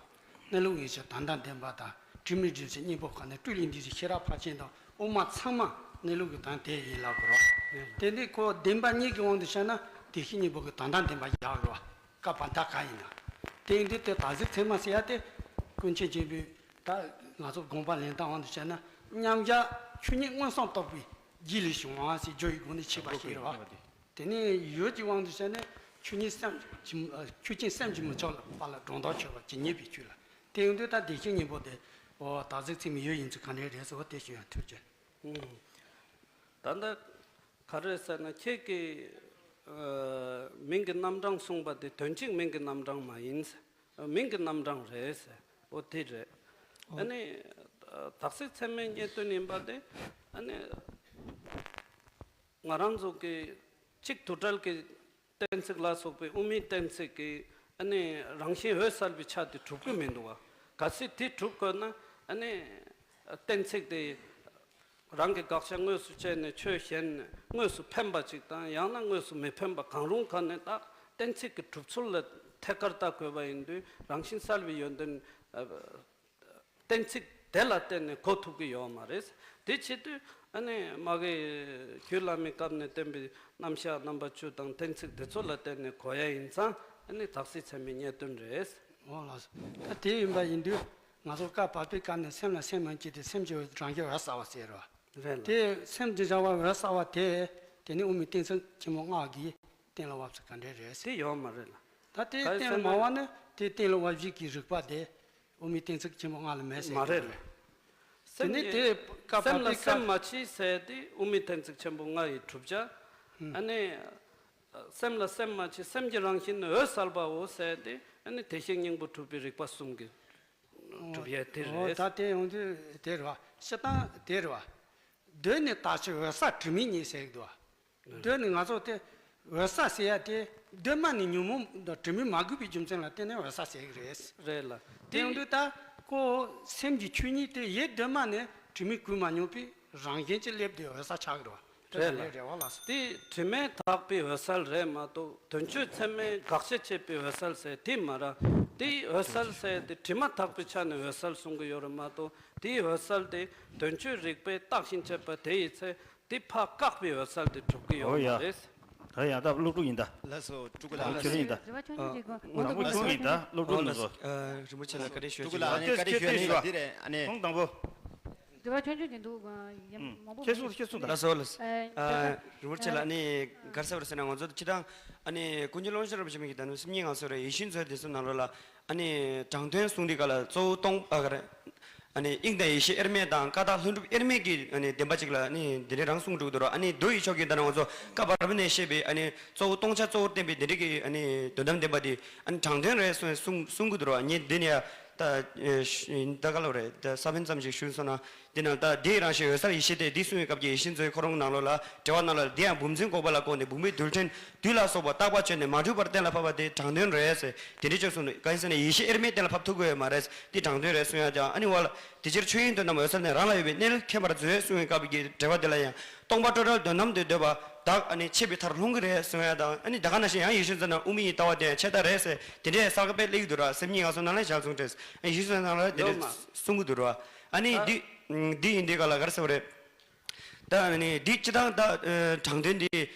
གནས་ལུགས་ངེས་ཤེས་དོན་དམ་བདེན་པ་དང་། དྲི་མེད་སྒྲིབ་བྱེད་སྙིང་པོ་ཁོ་ནས་སྤྲོས་ལས་འདས་ཞི་ཤེས་རབ་ཕར་ཕྱིན་དང་། དབུ་མ་ཚང་མ་གནས་ལུགས་ཀྱི་དོན་དེ་ཡིན་ལབ་དགོས་རོགས། དེ་འདི་ཁོ་བདེན་པ་གཉིས་ཀྱི་དབང་དུ་བྱས་ན་བདེ་གཤེགས་སྙིང་པོ་གི་དོན་དམ་བདེན་པ་བཞག་དགོས་པ། བཀའ་བར་མཐའ་ག་ཡིན་ན། དེ་ཡིན་དུས་དེ་དག་ཚིག་ཚད་མ་ཟེར་ཡ་དེ་ཀུན་མཁྱེན་ཆེན་པོས་ད་ང་ཚོ་དགོངས་པ་ལེན་སྟངས་དབང་དུ་བྱས་ན། མཉམ་གཞག་ཆོས་ཉིད་མངོན་སུམ་རྟོགས་པའི་རྒྱུད་ལས་བྱུང་བ་ཟེར་བརྗོད་ཡིག་སྒོ་ནས་ཕྱེ་བ་ཞིག་རེད་བ། དེ་ནས་ཡུལ་གྱི་དབང་དུ་བྱས་ན་ཆོས་ཉིད་སེམས་ཀྱི་ཆོས་ཅན། སེམས་ཀྱི་མི་ཆགས་པ་ལ་སྒྲོ་འདོགས་ཆོད་པ་ཇི་སྙེད་པའི་ཆོས་ལ། དེ་ཡིན་དུས་ད་བདེ་གཤེགས་སྙིང་པོ་དེ་འོ་དག་ཚིག་ཚད་མའི་ཡུལ་ཡིན་ཚུལ་ག་འདྲ་རེད་ཟེར་བ་དེ་ཞུ་ཡང་ཐུགས་རྗེ། ད་ལྟ་ག་རེ་ཟེར་ན། ཁྱེད་ཀྱིས་ཨ་མིང་གི་རྣམ་གྲངས་གསུངས་པ་དེ་དོན་གཅིག་མིང་གི་རྣམ་གྲངས་མ་ཡིན། མིང་གི་རྣམ་གྲངས་རེད་ཟེར། འོ་དེ་རེད། ཨ་ནི་དག་ཚིག་ཚད་མའི་རྙེད་དོན་ཡིན་པ་དེ་ཨ་ནི་ང་རང་ཚོ་གི་གཅིག་དུ་བྲལ་གྱི་གཏན་ཚིགས་ལ་སོགས་པའི་དབུ་མའི་གཏན་ཚིགས་ཀྱི་ཨ་ནི་རང་བཞིན་འོད་གསལ་བའི་ཆ་དེ་གྲུབ་ཀྱི་མི་འདུག་བ། གལ་སྲིད་དེ་གྲུབ་དགོས་ན་ཨ་ནི་གཏན་ཚིགས་དེ་རང་གི་དགག་བྱ་དངོས་སུ་བྱས་ནས་ཆོས་གཞན་དངོས་སུ་ཕན་པ་ཅིག་དང་། ཡང་ན་དངོས་སུ་མི་ཕན་པ་གང་རུང་ག་ནས་བཏགས། གཏན་ཚིགས་ཀྱི་གྲུབ་ཚུལ་ལ་ཐད་ཀར་བལྟ་དགོས་པ་ཡིན་དུས། རང་བཞིན་གསལ་བའི་ཡོན་ཏན་ཨ་གཏན་ཚིགས་དེ་ལ་བརྟེན་ནས་གོ་ཐུབ་ཀྱི་ཡོད་མ་རེད། དེ་བྱེད་དུས་ཨ་ནི་མ་གི་རྒྱུད་བླ་མའི་སྐབས་ནས་བསྟན་པའི་རྣམ་གཞག་རྣམ་པ་བཅུ་དང་གཏན་ཚིགས་དེ་ཚོ་ལ་བརྟེན་ནས་གོ་ཡ་ཡིན་ཙང་ཨ་ནི་དག་ཚིག་ཚད་མའི་རྙེད་དོན་རེད། འོ་ལགས་སོ། ད་དེ་ཡིན་པ་ཡིན་དུས་ང་ཚོ་བཀའ་བར་པའི་སྐབས་ནས་སེམས་ལ་སེམས་མ་མཆིས་ཏེ། སེམས་ཀྱི་རང་བཞིན་འོད་གསལ་བ་ཟེར་བ། རེད་ལ། དེ་སེམས་ཀྱི་རང་བཞིན་འོད་གསལ་བ་དེ་དེ་ནི་དབུ་མའི་གཏན་ཚིགས་ཆེན་མོ་ལྔ་གི་གཏན་ལ་དབབ་ཚུལ་ག་འདྲ་རེད་ཟེར། དེ་ཡོད་མ་རེད་ལ། ད་དེ་ག་རེ་གཏན་ལ་ཟེར་མ་ན། དབབ་ན་དེ་གཏན་ལ་དབབ་བྱེད་ཀྱི་རིགས་པ་དེ་དབུ་མའི་གཏན་ཚིགས་ཆེན་མོ་ལྔ་ལ་མེད་ཟེར་མ་རེད་ལ། དེ་ནི་དེ་བཀའ་བར་པའི་སྐབས། སེམས་ལ་སེམས་མ་མཆིས་ཟེར་དེ་དབུ་མའི་གཏན་ཚིགས་ཆེན་པོ་ལྔ་ཡི་གྲུབ་ཆ། ཨ་ནི་སེམས་ལ་སེམས་མ་མཆིས། སེམས་ཀྱི་རང་བཞིན་ནི་འོད་གསལ་བའོ་ཟེར་དེ་ཨ་ནི་བདེ་གཤེགས་སྙིང་པོ་གྲུབ་པའི་རིགས་པ་གསུམ་གྱི་གྲུབ་ཡས་དེ་རེད། ད་དེ་ཡོང་དུས་དེ་རེད་བ། སྤྱིར་བཏང་དེ་རེད་བ། གདོད་ནས་དག་ཆོས་འོད་གསལ་དྲི་མེད་ཉིད་ཟེར་གྱི་འདུག་བ། གདོད་ནས་ང་ཚོ་དེ་འོད་གསལ་ཟེར་ཡ་དེ་གདོད་མ་ནས་ཉོན་མོངས་དང་དྲི་མས་མ་གོས་པའི་རྒྱུ་མཚན་ལ་བརྟེན་ནས་འོད་གསལ་ཟེར་གྱི་རེད། རེད་ལ། དེ་ཡོང་དུས་ད་ཁོ་སེམས་ཀྱི་ཆོས་ཉིད་དེ་ཡེ་གདོད་མ་ནས་དྲི་མས་གོས་མ་མྱོང་པའི་རང་བཞིན་གྱིས་སླེབས་ཏེ་འོད་གསལ་ཆགས་ཀྱི་རེད་བ། རེད་ལ། རེད་བ་ལགས་སོ། དེ་དྲི་མས་དག་པའི་འོད་གསལ་རེད་མ་གཏོགས། དོན་སྤྱོད་ཚད་མས་དགག་བྱ་བྱེད་པའི་འོད་གསལ་ཟེར་དེ་མ་རེད། དེའི་འོད་གསལ་ཟེར་དེ་དྲི་མ་དག་པའི་ཆ་ནས་འོད་གསལ་གསུང་གི་ཡོད་རེད་མ་གཏོགས། དེའི་འོད་གསལ་དེ་དོན་སྤྱོད་རིགས་པས་བརྟགས་ཤིང་དཔྱད་པ་དེ་ཡི་ཚེ་དེ་ཕར་བཀག་པའི་འོད་གསལ་དེ་གྲུབ་ཀྱི་ཡོད་མ་རེད། ད་ཡང་ད་སློབ་ཕྲུག་ཡིན་ད། ལགས་སོ། སྤྲུལ་སྐུ་ལགས། ཁྱེད་རང་ཡིན་ད། རེ་བ་ཆུང་ཆུང་ཅིག་དགོས། ཨ། དང་པོ་ཁྱོད་ཡིན་ད། སློབ་ཕྲུག་ཨོ་ལགས་ནང་སོ། ཨ། རིན་པོ་ཆེ་ལ་བཀའ་དྲིན་ཞུ། སྤྲུལ་སྐུ་ལགས། ཨ་ནི་བཀའ་དྲིན་ཞུ་ནི་ལ་འདི་རེད། ཨ་ནི་ཐུང་དང་པོ། རེ་བ་ཆུང་ཆུང་ཅིག་འདུག་ཡ། ཨུམ། མང་པོ་ཁྱེད་གསུང་། ཁྱེད་གསུང་ད། ལགས་སོ་ལགས་སོ། ཨ། ཨ། རིན་པོ་ཆེ་ལགས། ཨ་ནི་ག་རེ་ཟེར་བ་རེད་ཟེར་ན། ང་ཚོ་སྤྱིར་བཏང་ཨ་ནི་ཀུན་མཁྱེན་སློབ་དཔོན་ཆེན་པོ་རིན་པོ་ཆེ་གིས་ད་ནི་སེམས་ཉིད་ངང་ཚུལ་རེད། ཡིད་བཞིན་མཛོད་དེ་ཚོའི་ནང་ལོགས་ལ་ཨ་ནི་དྲང་དོན་གསུང་དུས་སྐབས་ལ་གཙོ་བོ་སྟོང་པ་ག་རེ། ཨ་ནི་དབྱིངས་དང་ཡེ་ཤེས་དབྱེར་མེད་དང་ཀ་དག་ལྷུན་གྲུབ་དབྱེར་མེད་ཀྱི་ཨ་ནི་བདེན་པ་གཅིག་ལ་ཨ་ནི་དེ་འདྲའི་རང་གསུང་འགྲོ་གི་འདུག་ར། ཨ་ནི་མདོ་ཡི་ཕྱོགས་ཀྱི་ད་ནང་ང་ཚོ་བཀའ་བར་པ་ནས་བཤད་པའི་ཨ་ནི་གཙོ་བོ་སྟོང་ཆ་གཙོ་བོར་བསྟན་པའི་དེ་འདྲའི་གི་ཨ་ནི་དོན་དམ་བདེན་པ་དེ་ཨ་ནི་དྲང་དོན་རེད་གསུང་གསུང་གསུང་གི་འདུག་ར། ངས་འདི་ནས་ཡ་ད་ཨེ་ཤ་ད་ག་ལབ་རེད། ད་ས་བོན་ཙམ་ཞིག་ཞུས་སོང་ན། འདི་ནང་ད་འདི་རང་བཞིན་འོད་གསལ་ཡེ་ཤེས་ཏེ། འདི་གསུང་བའི་སྐབས་ཀྱི་ཡིད་བཞིན་མཛོད་ཁོ་རང་ནང་ལོགས་ལ་འགྲེལ་པ་ནང་ལ། འདི་ཡང་བུམ་འཛིན་འགོག་པ་ལ་དགོངས་ཏེ། བུམ་པའི་རྡུལ་ཕྲན་རྡུལ་ལ་སོགས་པ་རྟག་པ་བཅད་ནས། མ་གྲུབ་པར་གཏན་ལ་ཕབ་པ་དེ་དྲང་དོན་རེད་ཟེར། དེ་འདྲའི་ཕྱོགས་སུ་གང་ཡིན་ཟེར་ན་ཡེ་ཤེས་དབྱེར་མེད་གཏན་ལ་ཕབ་ཐུབ་ཀྱི་ཡོད་མ་རེད། འདི་དྲང་དོན་རེད་གསུང་ཡ་ཀྱང་ཨ་ནི་བ་ལ། དེ་ཕྱིར་ཆོས་དབྱིངས་དོན་དམ་འོད་གསལ་ནི། རང་ལ་ཡོད་པའི་གནས་ལུགས་མཁྱེན་པར་མཛོད་གསུང་བའི་སྐབས་ཀྱི་འགྲེལ་པ་འདི་ལ་ཡང་། སྟོང་པ་སྤྲོས་བྲལ་དོན་དམ་དུ་འདོད་པ་དག་ཨ་ནི་ཆད་པའི་མཐར་ལྷུང་གི་རེད་གསུང་ཡ་དང་། ཨ་ནི་ད་ག་ནང་བཞིན་ཡང་ཡིད་བཞིན་མཛོད་ནང་དབུ་མའི་ལྟ་བ་དེ་ཡང་ཆད་མཐའ་རེད་ཟེར། དེ་འདྲའི་གསལ་ཁ་དཔེ་སླེབས་ཀྱི་འདུག་ར། སེམས་ཉིད་ངང་གསུང་ནང་ལ་ཞལ་གསུང་བྲིས། ཡིད་བཞིན་མཛོད་ནང་ལ་དེ་འདྲ་གསུང་གི་འདུག་ར། ཨ་ནི་འདི་འདི་ཡིན་དུས་སྐབས་ལ་ག་རེ་ཟེར་བ་རེད། ད་ནི་འདི་སྤྱིར་བཏང་ད་ཨ་དྲང་དོན་འདི་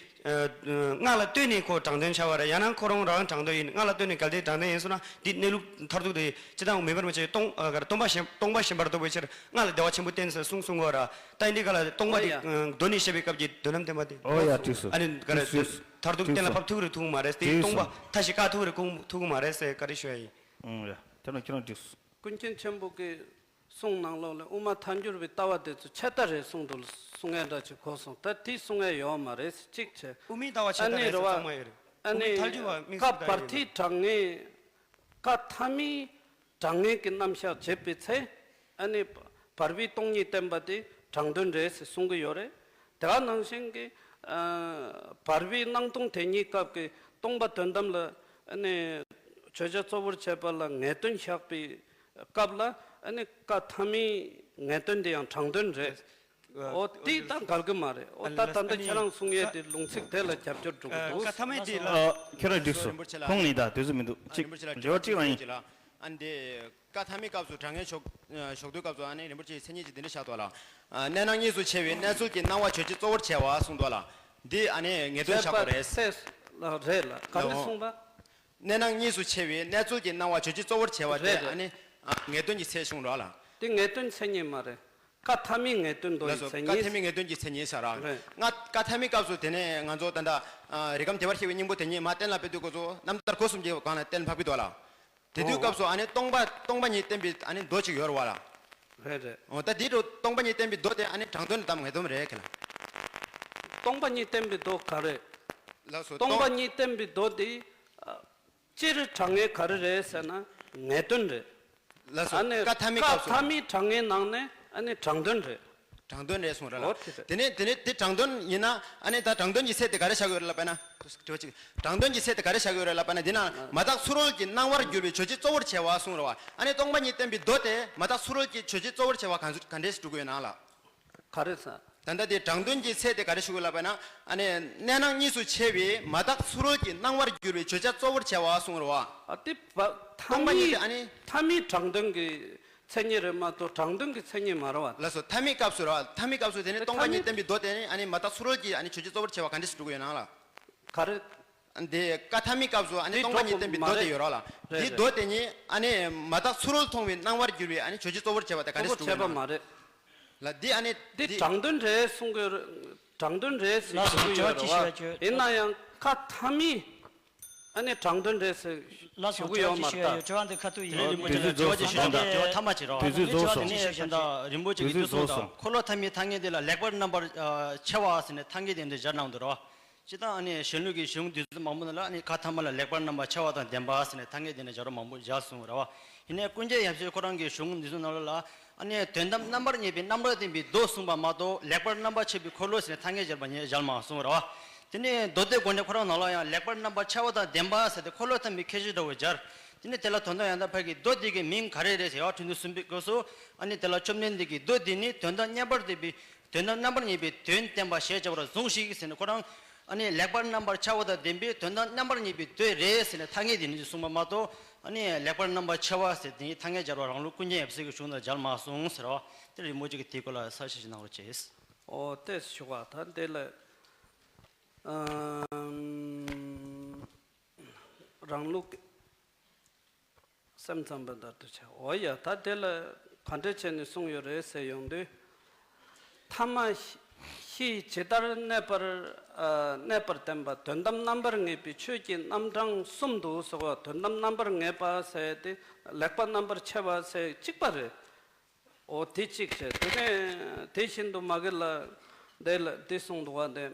ཨ་སྔགས་ལ་ལྟོས་ནས་ཁོ་དྲང་དོན་ཆགས་པ་རེད། ཡང་ན་ཁོ་རང་རང་དྲང་དོན་ཡིན། སྔགས་ལ་ལྟོས་ནས་གལ་ཏེ་དྲང་དོན་ཡིན་སོང་ན། འདི་གནས་ལུགས་མཐར་ཐུག་དེ་སྤྱིར་བཏང་མེད་པར་མ་བྱས། སྟོང་ཨ་ག་རེ། སྟོང་པ་ཞེན་སྟོང་པ་ཞེན་པར་རྟོགས་པའི་ཕྱིར། སྔགས་ལ་བདེ་བ་ཆེན་པོ་བསྟན་ཟེར་གསུང་གསུང་གོ་ར། ད་འདི་ག་ལ་སྟོང་པ་འདི་ཨ་མདོ་ནས་བཤད་པའི་སྐབས་ཀྱི་དོན་དམ་བདེན་པ་དེ། ཨོ་ཡ། འགྲིག་སོང་། ཨ་ནི་ག་རེ། འགྲིག་སོང་། མཐར་ཐུག་གཏན་ལ་ཕབ་ཐུབ་རེ་ཐུབ་མ་རེད། དེ་འགྲིག་སྟོང་པ་སོང་། མཐའ་བཞི་བཀག་ཐུབ་རེ་ཐུབ་མ་རེད་ཟེར་བཀའ་འདྲི་ཞུ་ཡ་ཡིན། ཨང་། ཡ། དེ་ན་ཁྱེད་རང་འགྲིག་སོང་། ཀུན་མཁྱེན་ཆེན་པོ་གི་གསུང་ནང་ལོགས་ལ་དབུ་མ་ཐལ་འགྱུར་བའི་ལྟ་བ་དེ་ཚོ་ཆད་མཐའ་རེད་གསུངས་འདུག་གསུང་ཡ་འདྲ་ཅིག་གོ་སོང་། ད་དེ་གསུང་ཡ་ཡོད་མ་རེད། གཅིག་བྱས། དབུ་མའི་ལྟ་བ་ཆད་མཐའ་རེད་ཟེར་ཚང་མ་ཡོད་རེད། ཨ་ནི་རེད་བ། དབུ་མའི་ཐལ་འགྱུར་བ་དམིགས་བཀའ་བར་མཐའི་དྲང་ངེས། བཀའ་ཐ་མའི་དྲང་ངེས་ཀྱི་རྣམ་གཞག་བྱེད་པའི་ཚེ། ཨ་ནི་བར་པའི་སྟོང་ཉིད་བསྟན་པ་དེ་དྲང་དོན་རེད་ཟེར་གསུང་གི་ཡོད་རེད། དེ་ག་ནང་བཞིན་གྱི་ཨ་བར་པའི་སྣང་སྟོང་དེ་ཉིད་སྐབས་ཀྱི་སྟོང་པ་དོན་དམ་ལ་ཨ་ནི་བརྗོད་བྱ་གཙོ་བོར་བྱས་པ་ལ་ངེས་དོན་བཞག་པའི་སྐབས་ལ། ཨ་ནི་བཀའ་ཐ་མའི་ངེས་དོན་དེ་ཡང་དྲང་དོན་རེད། ཨ། འོ་དེ་ད་འགལ་གྱི་མ་རེད། འོ་ད་ད་ལྟ་ཁྱེད་རང་གསུང་ཡས་དེ་ལུང་ཚིག་དེ་ལ་རྒྱབ་སྐྱོར་འགྲོ་གི་འདུག་བཀའ་ཐ་མའི་དེ་ལ། ཨ། ཁྱེད་རང་འགྲིག་སོང་། ཁོང་ནི་ད་དུས་ཚོད་མི་འདུག་ཅིག་འགྲེལ་བ་གཅིག་རང་ཡིན། ཨ་ནི་བཀའ་ཐ་མའི་སྐབས་སུ་དྲང་ངེས་ཞོག་ཞོག་དུས་སྐབས་སུ་ཨ་ནི་རིན་པོ་ཆེའི་མཚན་ཉིད་ཀྱི་འདི་འདྲ་བཞག་འདུག་ལ། ཨ། གནས་སྣང་གཉིས་སུ་ཕྱེ་བའི་གནས་ཚུལ་གྱི་སྣང་བ་བརྗོད་བྱའི་གཙོ་བོར་བྱས་པ་གསུངས་འདུག་ལ། འདི་ཨ་ནི་ངེས་དོན་ཆགས་པ་རེད། ཚེ་ལ་རེད་ལ། ག་རེ་གསུངས་པ། གནས་སྣང་གཉིས་སུ་ཕྱེ་བའི་གནས་ཚུལ་གྱི་སྣང་བ་བརྗོད་བྱའི་གཙོ་བོར་བྱས་པ་དེ། རེད་རེད། ཨ་ནི་ཨ་ངེས་དོན་གྱི་ཚད་གསུངས་འདུག་ལ། འདི་ངེས་དོན་མཚན་ཉིད་མ་རེད། བཀའ་ཐ་མའི་ངེས་དོན་མདོ་ཡི་ལགས་སོ། མཚན་ཉིད། བཀའ་ཐ་མའི་ངེས་དོན་གྱི་མཚན་ཉིད་ཟེར་ར། རེད། ང་བཀའ་ཐ་མའི་སྐབས་སུ་དེ་ནས་ང་ཚོ་ད་ལྟ་ཨ་རིགས་ཁམས་བདེ་བར་གཤེགས་པའི་སྙིང་པོ་དེ་ཉིད་མར་གཏན་ལ་ཕབ་དུས་སྐབས་སུ་རྣམ་ཐར་སྒོ་གསུམ་གྱི་སྒང་ལ་གཏན་ལ་ཕབ་ཀྱི་འདུག་ལ། དེ་དུས་སྐབས་སུ་ཨ་ནི་སྟོང་པ་སྟོང་པ་ཉིད་བསྟན་པའི་ཨ་ནི་མདོ་ཅིག་ཡོད་རེད་བ་ལ། རེད་རེད། འོ་ད་དེ་འདྲ་སྟོང་པ་ཉིད་བསྟན་པའི་མདོ་དེ་ཨ་ནི་དྲང་དོན་དམ་ངེས་དོན་རེད་ཁེ་ལ། སྟོང་པ་ཉིད་བསྟན་པའི་མདོ་ག་རེ། ལགས་སོ། སྟོང་པ་ཉིད་བསྟན་པའི་མདོ་དེ་ཨ་སྤྱིར་དྲང་ངེས་ག་རེ་རེད་ཟེར་ན་ངེས་དོན་རེད། ལགས་སོ། ཨ་ནི་བཀའ་ཐ་མའི་བཀའ་སྐབས་སུ། ཐ་མའི་དྲང་ངེས་ནང་ནས་ཨ་ནི་དྲང་དོན་རེད། དྲང་དོན་རེད་གསུངས་རེད་ལ། འོ་དེ་རེད། དེ་ནས་དེ་ནས་དེ་དྲང་དོན་ཡིན་ན། ཨ་ནི་ད་དྲང་དོན་གྱི་ཚད་དེ་ག་རེ་བཞག་ཡོད་རེད་ལབ་པ་ན། དྲི་བ་གཅིག་དྲང་དོན་གྱི་ཚད་དེ་ག་རེ་བཞག་ཡོད་རེད་ལབ་པ་ན། འདི་ན་མ་དག་ཚུལ་རོལ་གྱི་སྣང་བར་གྱུར་པའི་བརྗོད་བྱའི་གཙོ་བོར་བྱས་པ་གསུངས་རེད་བ། ཨ་ནི་སྟོང་པ་ཉིད་བསྟན་པའི་མདོ་དེ་མ་དག་ཚུལ་རོལ་གྱི་བརྗོད་བྱའི་གཙོ་བོར་བྱས་པ་གང་ག་འདྲས་སུ་འགྲོ་གི་ཡོད་ན་ལ། ག་རེ་ཟེར། ད་ལྟ་དེ་དྲང་དོན་གྱི་ཚད་དེ་ག་རེ་ཞུ་དགོས་ལབ་པ་ན། ཨ་ནི་གནས་སྣང་གཉིས་སུ་ཕྱེ་བའི་མ་དག་ཚུལ་རོལ་གྱི་སྣང་བར་གྱུར་པའི་བརྗོད་བྱ་གཙོ་བོར་བྱས་པ་གསུངས་རེད་བ། ཨ་དེ་བ་ཐ་སྟོང་པ་ཉིད་མའི་དེ་ཨ་ནི། ཐ་མའི་དྲང་དོན་གྱི་མཚན་ཉིད་རེད་མ་གཏོགས་དྲང་དོན་གྱི་མཚན་ཉིད་མ་རེད་བ། ལགས་སོ། ཐ་མའི་སྐབས་སུ་རེད་བ། ཐ་མའི་སྐབས་སུ་དེ་ནི་སྟོང་པ་ཉིད་བསྟན་པའི་མདོ་དེ་ནི་ཨ་ནི་མ་དག་ཚུལ་རོལ་གྱི་ཨ་ནི་བརྗོད་བྱ་གཙོ་བོར་བྱས་པ་ག་འདྲས་སུ་འགྲོ་གི་ཡོད་ན་ལ། ག་རེ། འདི་བཀའ་ཐ་མའི་སྐབས་སུ་ཨ་ནི་དེ་སྟོང་པ་ཉིད་བསྟན་པའི་མདོ་དེ་ཡོད་རོགས་ལ། རེད་འདི་རེད། མདོ་དེ་ཉིད་ཨ་ནི་མ་དག་ཚུལ་རོལ་མཐོང་བའི་སྣང་བར་གྱུར་པའི་ཨ་ནི་བརྗོད་བྱའི་གཙོ་བོར་བྱས་པ་དེ་ག་འདྲས་སུ་འགྲོ་གི་ཡོད་ན། གཙོ་བོར་བྱས་པ་མ་རེད། ལ་འདི་ཨ་ནི་འདི་འདི། དྲང་དོན་རེད་གསུང་གི། དྲང་དོན་རེད་ཟེར་ལགས་སོ། གསུང་གི་ཡོད་རེད་བ། དྲི་བ་གཅིག་ཞུ་ཡ་ཡོད། ཡིན་ན་ཡང་བཀའ་ཐ་མའི་ཨ་ནི་དྲང་དོན་རེད་ཟེར་ལགས་སོ། ཞུ་གི་ཡོད་མ་རེད་ད། དྲི་བ་གཅིག་ཞུ་ཡ་ཡོད། དྲི་བ་འདི་ཁ་ཐུག་ཡིན། དྲི་བ་རིན་པོ་ཆེ་ལ་དྲི་བ་གཅིག་ཞུ་ཡ་ཡོད། དྲི་བ་ཐ་མ་གཅིག་རོགས། དུས་ཚོད་རྫོགས་སོང་། དྲི་བ་དེ་ནི་ཞུ་ཡ་ཡོད། དྲི་བ་ཐ་མ་གཅིག་རོགས། དུས་ཚོད་རྫོགས་སོང་། འཁོར་ལོ་ཐ་མའི་ཐ་སྙད་དེ་ལ་ལེགས་པར་རྣམ་པར་ཨ་ཕྱེ་བ་ཟེར་ནས་ཐ་སྙད་དེ་འདི་སྦྱར་གནང་འདུག་རོགས། སྤྱིར་བཏང་ཨ་ནི་གཞོན་ལུགས་ཀྱི་གཞུང་འདི་ཚོ་མང་པོ་ནང་ལ་ཨ་ནི་བཀའ་ཐ་མ་ལ་ལེགས་པར་རྣམ་པར་ཕྱེ་བ་དང་ལྡན་པ་ཟེར་ནས་ཐ་སྙད་དེ་འདྲ་སྦྱར་བ་མང་པོ་སྦྱར་སོང་ར་བ། ཡིན་ནའི་ཀུན་མཁྱེན་ཡབ་སྲས་ཁོ་རང་གི་གཞུང་འདི་ཚོ་ནང་ལོགས་ལ་ཨ་ནི་དོན་དམ་རྣམ་པར་ངེས་པའི་རྣམ་རོལ་བསྟན་པའི་མདོ་གསུངས་པ་མ་གཏོགས་ལེགས་པར་རྣམ་པར་ཕྱེ་བའི་འཁོར་ལོ་ཟེར་ནས་ཐ་སྙད་སྦྱར་བ་ངས་སྦྱར་མ་སོང་ར་བ། དེ་ནས་མདོ་སྡེ་དགོངས་འགྲེལ་ཁོ་རང་ནང་ལ་ཡང་ལེགས་པར་རྣམ་པར་ཕྱེ་བ་དང་ལྡན་པ་ཟེར་ཏེ་འཁོར་ལོ་ཐ་མའི་ཁྱད་ཆོས་འདྲ་བོ་སྦྱར། དེ་ནས་དེ་ལ་དོན་དམ་ཡང་དག་ཕ་གི་མདོ་འདི་གི་མིང་ག་རེ་རེད་ཟེར་ཡ། འཕྲོ་འདུ་གསུམ་པའི་སྐབས་སུ་ཨ་ནི་དེ་ལ་བཅོམ་ལྡན་འདས་ཀྱིས་མདོ་འདི་ནི་དོན་དམ་མཉམ་པར་བསྟན་པའི་དོན་དམ་རྣམ་པར་ངེས་པའི་དོན་བསྟན་པ་ཞེས་བྱ་བར་ཟུངས་ཤིག་ཟེར་ནས་ཁོ་རང་ཨ་ནི་ལེགས་པར་རྣམ་པར་ཕྱེ་བ་དང་ལྡན་པའི་དོན་དམ་རྣམ་པར་ངེས་པའི་མདོ་རེད་ཟེར་ནས་ཐ་སྙད་འདི་ནི་གསུངས་པ་མ་གཏོགས་ཨ་ནི་ལེགས་པར་རྣམ་པར་ཕྱེ་བ་ཟེར་དེ་ཐ་སྙད་སྦྱར་བ་རང་ལུགས་ཀུན་མཁྱེན་ཡབ་སྲས་ཀྱི་གཞུང་དུ་སྦྱར་མ་སོང་ཟེར་བ་དེ་རིན་པོ་ཆེ་གིས་དེའི་སྐོར་ལ་གསལ་བཤད་ཅིག་གནང་རོགས་བྱས། ཨོ་ཏེ་ཞུ་བ་ད་འདི་ལ། ཨམ། རང་ལུགས་སེམས་ཙམ་པ་ལྟར་དུ་བྱ། འོ་ཡ། ད་དེ་ལ་ག་འདྲ་བྱས་ནས་གསུངས་ཡོད་རེད་ཟེར་ཡོང་དུས། ཐ་མ་ཤེས་ཇི་ལྟར་གནས་པར། ཨ། གནས་པར་བསྟན་པ། དོན་དམ་རྣམ་པར་ངེས་པའི་ཆོས་ཀྱི་རྣམ་གྲངས་གསུམ་དུ་ཟེར་བ། དོན་དམ་རྣམ་པར་ངེས་པ་ཟེར་དེ་ལེགས་པ་རྣམ་པར་ཕྱེ་བ་ཟེར་གཅིག་པ་རེད། འོ་དེ་གཅིག་བྱས། དེ་ནས་དེ་བཞིན་དུ་མ་གི་ལ་དེ་ལ་དེ་གསུངས་འདུག་བ་དེ།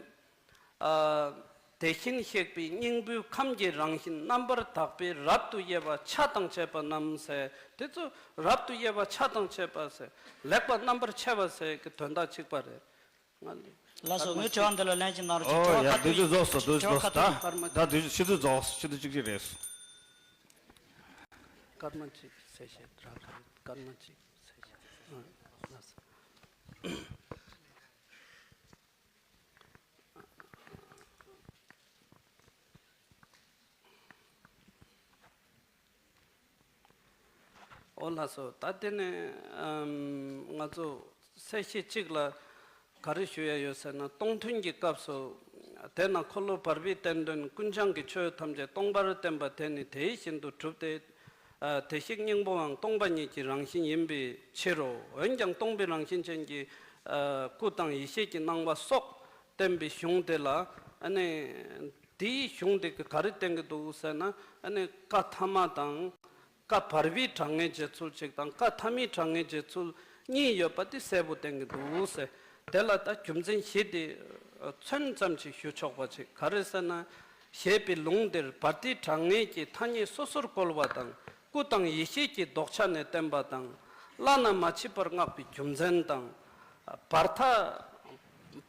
ཨ། དེ་བཞིན་གཤེགས་པའི་སྙིང་པོའི་ཁམས་ཀྱི་རང་བཞིན་རྣམ་པར་དག་པའི་རབ་ཏུ་དབྱེ་བ་ཆ་དང་བཅས་པ་རྣམས་ཟེར། དེ་ཚོ་རབ་ཏུ་དབྱེ་བ་ཆ་དང་བཅས་པ་ཟེར། ལེགས་པ་རྣམ་པར་ཕྱེ་བ་ཟེར་གྱི་དོན་དག་གཅིག་པ་རེད། ང་ལ། ལགས་སོ། ངའི་དྲི་བ་འདི་ལ་ལན་ཅིག་གནང་རོགས་གྱིས། ཨོ་དྲི་བ་ཡ། ཁ་དེ་ཐུག་ཚོ་རྫོགས་སོང་། དེ་དྲི་བ་རྫོགས་ཁ་སོང་། ད་ཐུག་ད་དུས་ཆུ་ཚོད་རྫོགས་སོང་། ཆུ་ཚོད་གཅིག་གཅིག་རེད་སོང་། སྐར་མ་གཅིག་གསལ་བཤད་རག་གི་རེད། སྐར་མ་གཅིག་གསལ་བཤད། ཨ། ལགས་སོ། ཨོ་ལགས་སོ། ད་དེ་ནས་ཨམ་ང་ཚོ་གསལ་བཤད་གཅིག་ལ་ག་རེ་ཞུ་ཡ་ཡོད་ཟེར་ན། སྟོང་ཐུན་གྱི་སྐབས་སུ། དེས་ན་འཁོར་ལོ་བར་པའི་རྟེན་དོན་ཀུན་བྱང་གི་ཆོས་ཐམས་ཅད་སྟོང་པར་བསྟན་པ་དེ་ནི་དེ་བཞིན་དུ་གྲུབ་སྟེ། ཨ། བདེ་གཤེགས་སྙིང་པོའང་སྟོང་པ་ཉིད་ཀྱི་རང་བཞིན་ཡིན་པའི་ཕྱིར་རོ། འོན་ཀྱང་སྟོང་པའི་རང་བཞིན་ཅན་གྱི། ཨ། སྐུ་དང་ཡེ་ཤེས་ཀྱི་སྣང་བ་སོགས་བསྟན་པའི་གཞུང་དེ་ལ། ཨ་ནི་དེའི་གཞུང་དེ་གིས་ག་རེ་བསྟན་གྱི་འདུག་ཟེར་ན། ཨ་ནི་བཀའ་ཐ་མ་དང་། བཀའ་བར་པའི་དྲང་ངེས་འབྱེད་ཚུལ་གཅིག་དང་། བཀའ་ཐ་མའི་དྲང་ངེས་འབྱེད་ཚུལ་གཉིས་ཡོད་པ་དེ་གསལ་པོ་བསྟན་གྱི་འདུག་ཟེར། དེ་ལ་ད་རྒྱུ་མཚན་བཞི་དེ་མཚོན་ཙམ་ཞིག་ཞུ་ཆོག་པ་ཅིག་ག་རེ་ཟེར་ན། ཞེས་པའི་ལུང་འདིར་བར་ཏེ་དྲང་ངེས་ཀྱི་ཐ་སྙད་སོ་སོར་བཀོལ་བ་དང་། སྐུ་དང་ཡེ་ཤེས་ཀྱི་ལྡོག་ཆ་ནས་བསྟན་པ་དང་། བླ་ན་མ་མཆིས་པར་བསྔགས་པའི་རྒྱུ་མཚན་དང་། བར་མཐའ།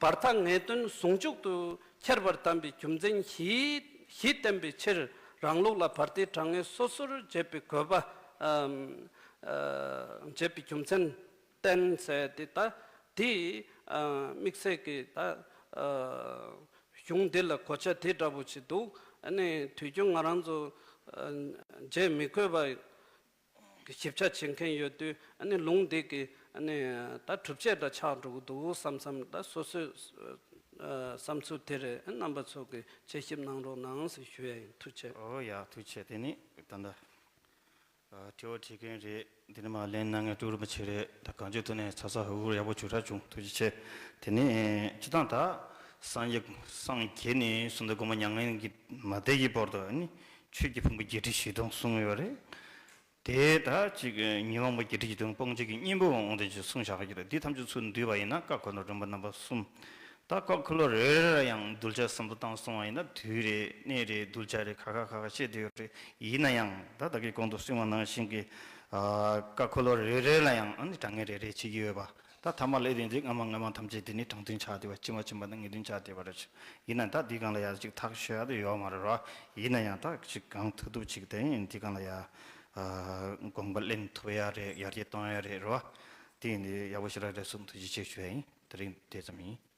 བར་མཐའ་ངེས་དོན་ཟུང་འཇུག་ཏུ་ཁྱེར་བར་གདམས་པའི་རྒྱུ་མཚན་བཞི། བཞི་བསྟན་པའི་ཕྱིར། རང་ལུགས་ལ་བར་ཏེ་དྲང་ངེས་སོ་སོར་འབྱེད་པའི་དགོས་པ། ཨམ། ཨ། འབྱེད་པའི་རྒྱུ་མཚན་བསྟན་ཟེར་དེ། ད་དེ། ཨ། དམིགས་བསལ་གྱི་ད། ཨ། གཞུང་འདི་ལ་གོ་ཆ་དེ་འདྲ་པོ་ཅིག་འདུག་ཨ་ནི་དུས་རྒྱུན་ང་རང་ཚོ། ཨ། མཇལ་མི་དགོས་པ་གི་ཞིབ་ཆ་བྱེད་མཁན་ཡོད་དུས། ཨ་ནི་ལུང་འདི་གི། ཨ་ནི་ད་གྲུབ་ཆ་འདྲ་ཆགས་འགྲོ་གི་འདུག་བསམ་བསམ། ད་སོ་སོའི། ཨ། བསམ་ཚུལ་དེ་རེད། རྣམ་པ་ཚོ་གིས་དཔྱད་ཞིབ་གནང་རོགས་གནང་ཟེར་ཞུ་ཡ་ཡིན། ཐུགས་རྗེ་ཆེ། ཨོ་ཡ། ཐུགས་རྗེ་ཆེ། དེ་ནི་ད་ལྟ། ཨ། དྲི་བ་དྲི་མཁན་རེད། འདི་ནས་མར་ལན་གནང་མཁན་ཀྲུའུ་རིན་པོ་ཆེ་རེད། ད་གང་ཅིའི་ཐོག་ནས་ཚ་ཚ་འུར་འུར་ཡག་པོ་བྱུང་། ཧྲ་བྱུང་། ཐུགས་རྗེ་ཆེ། དེ་ནས་སྤྱིར་བཏང་ད་སངས་རྒྱས། སངས་རྒྱས་ནས་བཟུང་སྟེ་དགོངས་པ་མྱ་ངན་གྱི་མ་འདས་ཀྱི་བར་དུ་ནི་ཆོས་ཀྱི་ཕུང་པོ་བརྒྱད་ཁྲི་བཞི་སྟོང་གསུངས་ཡོད་རེད། དེ་ད་ཅིག་ཉོན་མོངས་པ་བརྒྱད་ཁྲི་བཞི་སྟོང་སྤོང་བྱེད་ཀྱི་གཉེན་པོའང་དེ་ཅིག་གསུངས་བཞག་གི་རེད། འདི་ཐམས་ཅད་ཚུར་བསྡུས་པ་ཡིན་ན་བཀའ་འཁོར་ལོ་རིམ་པ་རྣམ་པ་གསུམ། ད་བཀའ་འཁོར་ལོ་རེ་རེ་ལ་ཡང་གདུལ་བྱ་བསམ་བློ་བཏང་སོང་བ་ཡིན་ན། དུས་རེ་གནས་རེ་གདུལ་བྱ་རེ་ཁ་ཁ་ཁ་ཁ་བཤད་བསྡད་ཡོད་རེད། ཡིན་ན་ཡང་ད་ད་གིན་གོང་དུ་གསུངས་པ་ནང་བཞིན་གྱི། ཨ། བཀའ་འཁོར་ལོ་རེ་རེ་ལ་ཡང་ཨ་ནི་དྲང་ངེས་རེ་རེ་བྱེད་ཀྱི་ཡོད་པ། ད་ཐ་མ་ལ་དེ་འདི་སྔ་མ་སྔ་མ་ཐམས་ཅད་དེ་ནི་དྲང་དོན་ཆགས་བསྡད་པ། ཕྱི་མ་ཕྱི་མ་དང་ངེས་དོན་ཆགས་བསྡད་པ་རེད། ཡིན་ན་ད་འདི་སྒང་ལ་ཡ་ཅིག་ཐག་ཆོད་ཡ་དེ་ཡོད་མ་རེད་རོ། ཡིན་ན་ཡང་ད་ཅིག་གང་ཐུབ་ཐུབ་ཅིག་དེ་འདི་སྒང་ལ་ཡ། ཨ། དགོངས་པ་ལེན་ཐུབ་ཡ་རེད། ཡར་རྒྱས་གཏོང་ཡ་རེད་རོ། དེ་ཡིན་དུས་ཡག་པོ་ཞེ་དྲག་རེད་གསུངས། ཐུགས་རྗེ་ཆེ་ཞུ་ཡ་ཡིན། དེ་རིང་དེ་ཙམ་ཡིན།